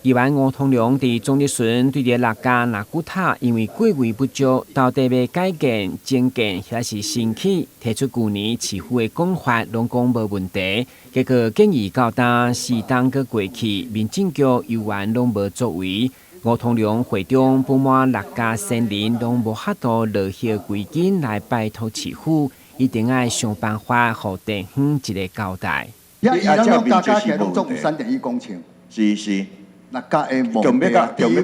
議員吳通龍佇總質詢對著六甲納骨塔，因為過位不足，到底欲改建、增建抑是新起，提出舊年市府的講法，攏講無問題。結果建議到今四冬閣過去，民政局猶原攏無作為。吳通龍會長不滿六甲先人攏無法度落葉歸根來拜託市府，一定愛想辦法予地方一個交代。伊攏加加起來攏總有3.1公頃。是是。六甲的墓地有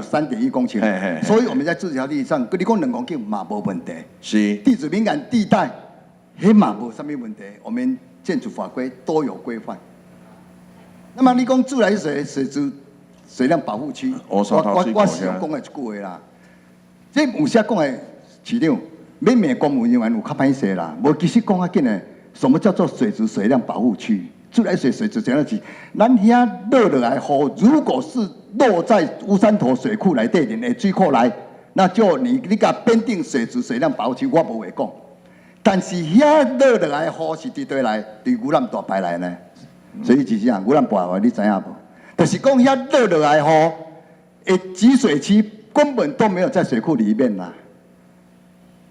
3.1公頃，所以我們在自治條例上，你講2公頃嘛無問題。地質敏感地帶，彼嘛無啥物問題，我們建築法規都有規範。那麼你講自來水水質水量保護區，我是講的一句話啦。這有時講的市長，欲罵公務人員有較歹勢啦，無其實講較緊的，什麼叫做水質水量保護區？自來水水質怎樣子？咱遐落落來雨，如果是落在烏山頭水庫內底的水庫內，那就你共編定水質水量保護區，我無話講。但是遐落落來雨是佇佗來？佇牛腩大排來呢？所以就是啊，牛腩大排你知影無？就是講遐落落來雨，的集水區根本都沒有在水庫裡面啦，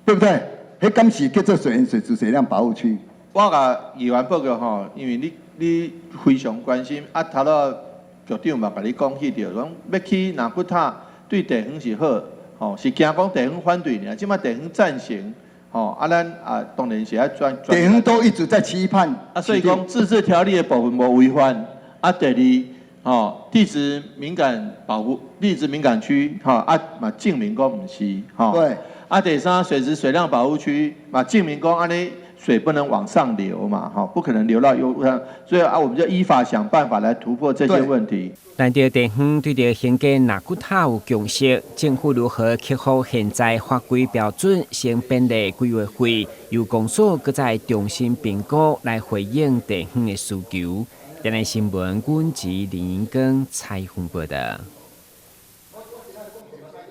對不對？彼敢是叫做水水質水量保護區？我共議員報告吼，因為你非常關心，啊，頭拄局長嘛共你講起著，講欲起納骨塔對地方是好，吼，是驚講地方反對爾，這擺地方贊成，吼，啊，咱啊當然是愛轉。地方都一直在期盼。啊，所以講自治條例的部分無違反，啊，第二，吼，地質敏感保護、地質敏感區，吼，啊嘛證明講毋是，吼。啊，第三，水質水量保護區嘛證明講按呢。水不能往上流嘛，哈，不可能流到右，所以啊，我們就依法想辦法來突破這些問題。難得地方對著興建納骨塔有共識，政府如何克服現在法規標準，先編列規劃費，由公所閣再重新評估來回應地方的需求。電視新聞，阮子林英根採訪報道。